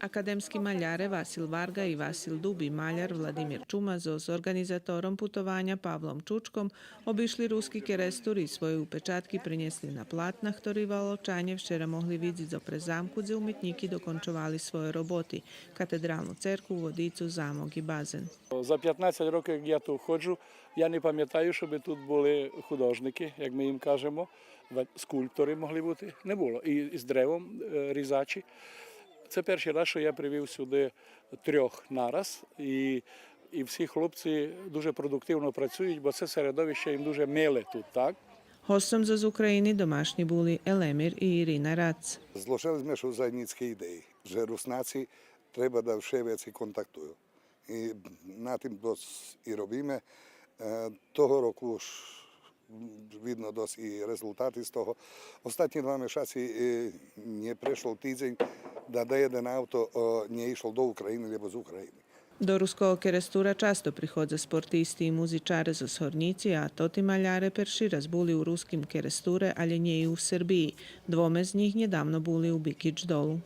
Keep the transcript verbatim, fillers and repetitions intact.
Академски маляре Васил Варґа и Васил Дуб и маляр Владимир Чума зоз орґанизатором путованя Павлом Чучком обишли Руски Керестур и свойо упечатки пренєсли на платна, хтори Валовчанє вчера могли видзиц опрез замку, дзе уметнїки докончовали свойо роботи, катедралну церкву, водицу, замок и базен. За пятнадцять років, як я ту ходжу, я не памятаю, щобы ту были художникы, як мы їм кажеме, ва-, скульптори могли быти. Не было. И, и з древом, е, різачі. Се першый раз, што я привів сюды трьох нараз, и, и всі хлопці дуже продуктивно працюють, бо се середовище їм дуже миле ту, так? Гостом зоз України домашнї были Елемир и Ирина Рац. Зложели зме ше у заєднїцкей идеї, же Руснаци треба да вше вецей контактую. И на тим досц и робиме. Е, того року уж видно досц и резултати з того. Остатнї два мешаци, е, нє прешло тидзень да, да єден авто, е, нє ишло до України, лєбо з України. До Руского Керестура часто приходза спортисти и музичаре зоз Горнїци, а тоти маляре перши раз були у Руским Керестуре, алє нє и у Сербиї. Двоме з нїх нєдавно були у Бикич Долу.